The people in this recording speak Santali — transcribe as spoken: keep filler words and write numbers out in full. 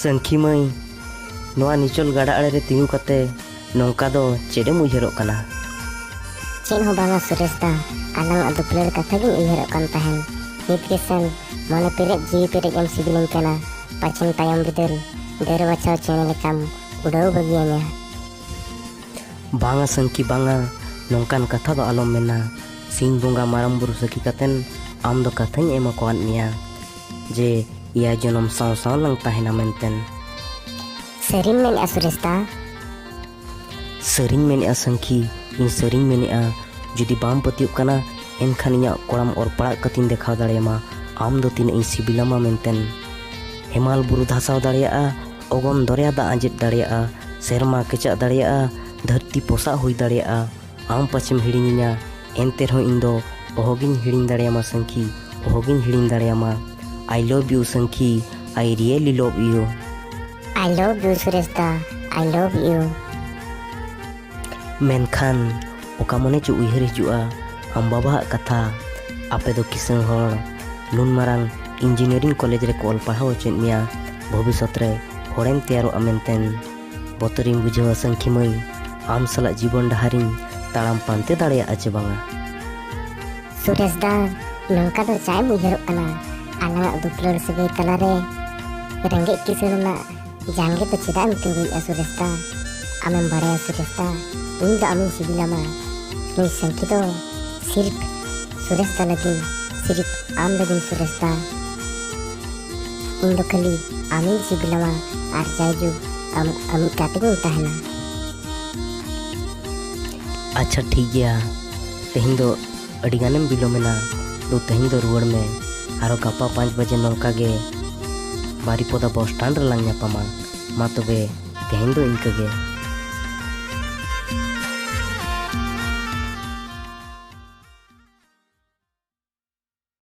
ᱥᱟᱹᱝᱠᱷᱤ ᱢᱟᱹᱭ, ᱱᱚᱣᱟ ᱱᱤᱪᱚᱞ ᱜᱟᱰᱟ ᱟᱲᱮ ᱨᱮ ᱛᱤᱸᱜᱩ ᱠᱟᱛᱮ ᱱᱚᱝᱠᱟ ᱫᱚ ᱪᱮᱫ ᱮᱢ ᱩᱭᱦᱟᱹᱨᱚᱜ ᱠᱟᱱᱟ? ᱪᱮᱫ ᱦᱚᱸ ᱵᱟᱝᱟ ᱥᱩᱨᱮᱥ ᱫᱟ, ᱟᱞᱟᱝᱟᱜ ᱫᱩᱯᱞᱟᱹᱲ ᱠᱟᱛᱷᱟ ᱜᱤᱧ ᱩᱭᱦᱟᱹᱨᱚᱜ ᱠᱟᱱ ᱛᱟᱦᱮᱸᱱ᱾ ᱱᱤᱛ ᱜᱮᱥᱮᱢ ᱢᱚᱱᱮ ᱯᱮᱨᱮᱡ ᱡᱤᱣᱤ ᱯᱮᱨᱮᱡ ᱮᱢ ᱥᱤᱵᱤᱞᱤᱧ ᱠᱟᱱᱟ, ᱯᱟᱪᱷᱮᱱ ᱛᱟᱭᱚᱢ ᱵᱤᱫᱟᱹᱞ ᱰᱟᱹᱨ ᱵᱟᱪᱷᱟᱣ ᱪᱮᱬᱮ ᱞᱮᱠᱟᱢ ᱩᱰᱟᱹᱣ ᱵᱟᱹᱜᱤᱭᱟᱹᱧᱟ᱾ ᱵᱟᱝᱟ ᱥᱟᱹᱝᱠᱷᱤ ᱵᱟᱝᱟ, ᱱᱚᱝᱠᱟᱱ ᱠᱟᱛᱷᱟ ᱫᱚ ᱟᱞᱚᱢ ᱢᱮᱱᱟ᱾ ᱥᱤᱧ ᱵᱚᱸᱜᱟ ᱢᱟᱨᱟᱝ ᱵᱩᱨᱩ ᱥᱟᱹᱠᱷᱤ ᱠᱟᱛᱮᱱ ᱟᱢ ᱫᱚ ᱠᱟᱛᱷᱟᱧ ᱮᱢ ᱟᱠᱟᱣᱟᱫ ᱢᱮᱭᱟ ᱡᱮ ᱮᱭᱟᱭ ᱡᱚᱱᱚᱢ ᱥᱟᱶ ᱥᱟᱶ ᱞᱟᱝ ᱛᱟᱦᱮᱱᱟ ᱢᱮᱱᱛᱮᱱ᱾ ᱥᱟᱹᱨᱤᱢ ᱢᱮᱱᱮᱫᱼᱟ ᱥᱩᱨᱮᱥ ᱫᱟ? ᱥᱟᱹᱨᱤᱧ ᱢᱮᱱᱮᱫᱼᱟ ᱥᱟᱹᱝᱠᱷᱤ, ᱤᱧ ᱥᱟᱹᱨᱤᱧ ᱢᱮᱱᱮᱫᱼᱟ᱾ ᱡᱩᱫᱤ ᱵᱟᱢ ᱯᱟᱹᱛᱭᱟᱹᱜ ᱠᱟᱱᱟ, ᱮᱱᱠᱷᱟᱱ ᱤᱧᱟᱹᱜ ᱠᱚᱲᱟᱢ ᱚᱨ ᱯᱟᱲᱟᱜ ᱠᱟᱛᱮᱧ ᱫᱮᱠᱷᱟᱣ ᱫᱟᱲᱮᱭᱟᱢᱟ ᱟᱢ ᱫᱚ ᱛᱤᱱᱟᱹᱜ ᱤᱧ ᱥᱤᱵᱤᱞᱟᱢᱟ ᱢᱮᱱᱛᱮᱱ᱾ ᱦᱮᱢᱟᱞ ᱵᱩᱨᱩ ᱫᱷᱟᱥᱟᱣ ᱫᱟᱲᱮᱭᱟᱜᱼᱟ, ᱚᱜᱚᱢ ᱫᱚᱨᱭᱟ ᱫᱟᱜ ᱟᱸᱡᱮᱫ ᱫᱟᱲᱮᱭᱟᱜᱼᱟ, ᱥᱮᱨᱢᱟ ᱠᱮᱪᱟᱜ ᱫᱟᱲᱮᱭᱟᱜᱼᱟ, ᱫᱷᱟᱹᱨᱛᱤ ᱯᱚᱥᱟᱜ ᱦᱩᱭ ᱫᱟᱲᱮᱭᱟᱜᱼᱟ᱾ ᱟᱢ ᱯᱟᱪᱷᱮᱢ ᱦᱤᱲᱤᱧᱤᱧᱟ, ᱮᱱᱛᱮ ᱨᱮᱦᱚᱸ ᱤᱧ ᱫᱚ ᱚᱦᱚᱜᱤᱧ ᱦᱤᱲᱤᱧ ᱫᱟᱲᱮᱭᱟᱢᱟ ᱥᱟᱹᱝᱠᱷᱤ, ᱚᱦᱚᱜᱤᱧ ᱦᱤᱲᱤᱧ ᱫᱟᱲᱮᱭᱟᱢᱟ᱾ I love you ᱥᱟᱹᱝᱠᱷᱤ, I really love you᱾ I love you Suresh the, I love you᱾ ᱢᱮᱱᱠᱷᱟᱱ ᱚᱠᱟ ᱢᱚᱱᱮ ᱪᱚ ᱩᱭᱦᱟᱹᱨ ᱦᱤᱡᱩᱜᱼᱟ ᱟᱢ ᱵᱟᱵᱟᱣᱟᱜ ᱠᱟᱛᱷᱟ᱾ ᱟᱯᱮ ᱫᱚ ᱠᱤᱥᱟᱹᱬ ᱦᱚᱲ, ᱱᱩᱱ ᱢᱟᱨᱟᱝ ᱤᱧᱡᱤᱱᱤᱭᱟᱨᱤᱝ ᱠᱚᱞᱮᱡᱽ ᱨᱮᱠᱚ ᱚᱞ ᱯᱟᱲᱦᱟᱣ ᱦᱚᱪᱚᱭᱮᱫ ᱢᱮᱭᱟ, ᱵᱷᱚᱵᱤᱥᱥᱚᱛ ᱨᱮ ᱦᱚᱲᱮᱢ ᱛᱮᱭᱟᱨᱚᱜᱼᱟ ᱢᱮᱱᱛᱮᱱ᱾ ᱵᱚᱛᱚᱨᱤᱧ ᱵᱩᱡᱷᱟᱹᱣᱟ ᱥᱟᱹᱝᱠᱷᱤ ᱢᱟᱹᱭ, ᱟᱢ ᱥᱟᱞᱟᱜ ᱡᱤᱵᱚᱱ ᱰᱟᱦᱟᱨᱤᱧ ᱛᱟᱲᱟᱢ ᱯᱟᱱᱛᱮ ᱫᱟᱲᱮᱭᱟᱜᱼᱟ ᱪᱮ ᱵᱟᱝᱟ? ᱥᱩᱨᱮᱥ ᱫᱟ, ᱱᱚᱝᱠᱟ ᱫᱚ ᱪᱟ ᱮᱢ ᱩᱭᱦᱟᱹᱨᱚᱜ ᱠᱟᱱᱟ? ᱟᱞᱟᱝᱟᱜ ᱫᱩᱯᱞᱟᱹᱲ ᱥᱟᱹᱜᱟᱹᱭ ᱛᱟᱞᱟᱨᱮ ᱨᱮᱸᱜᱮᱡ ᱠᱤᱥᱟᱹᱬ ᱨᱮᱱᱟᱜ ᱡᱟᱸᱜᱮ ᱫᱚ ᱪᱮᱫᱟᱜ ᱮᱢ ᱛᱤᱸᱜᱩᱭᱮᱫᱼᱟ ᱥᱩᱨᱮᱥ ᱫᱟ? ᱟᱢᱮᱢ ᱵᱟᱲᱟᱭᱟ ᱥᱩᱨᱮᱥ ᱫᱟ, ᱤᱧ ᱫᱚ ᱟᱢᱤᱧ ᱥᱤᱵᱤᱞᱟᱢᱟ᱾ ᱱᱩᱭ ᱥᱟᱹᱝᱠᱷᱤ ᱫᱚ ᱥᱤᱨᱯ ᱥᱩᱨᱮᱥ ᱫᱟ ᱞᱟᱹᱜᱤᱫ, ᱥᱤᱨᱯ ᱟᱢ ᱞᱟᱹᱜᱤᱫ ᱥᱩᱨᱮᱥ ᱫᱟ᱾ ᱤᱧ ᱫᱚ ᱠᱷᱟᱹᱞᱤ ᱟᱢᱤᱧ ᱥᱤᱵᱤᱞᱟᱢᱟ ᱟᱨ ᱡᱟᱭᱡᱩᱜᱽ ᱟᱢ ᱟᱢᱤᱡ ᱜᱟᱛᱮ ᱜᱤᱧ ᱛᱟᱦᱮᱱᱟ᱾ ᱟᱪᱪᱷᱟ ᱴᱷᱤᱠ ᱜᱮᱭᱟ, ᱛᱮᱦᱮᱧ ᱫᱚ ᱟᱹᱰᱤ ᱜᱟᱱᱮᱢ ᱵᱤᱞᱚᱢᱮᱱᱟ, ᱛᱚ ᱛᱮᱦᱮᱧ ᱫᱚ ᱨᱩᱣᱟᱹᱲ ᱢᱮ᱾ ᱟᱨᱚ ᱜᱟᱯᱟ ᱯᱟᱸᱪ ᱵᱟᱡᱮ ᱱᱚᱝᱠᱟ ᱜᱮ ᱵᱟᱨᱤᱯᱚᱫᱟ ᱵᱚᱥ ᱥᱴᱮᱱᱰ ᱨᱮᱞᱟᱝ ᱧᱟᱯᱟᱢᱟ᱾ ᱢᱟ ᱛᱚᱵᱮ ᱛᱮᱦᱮᱧ ᱫᱚ ᱤᱱᱠᱟᱹ ᱜᱮ᱾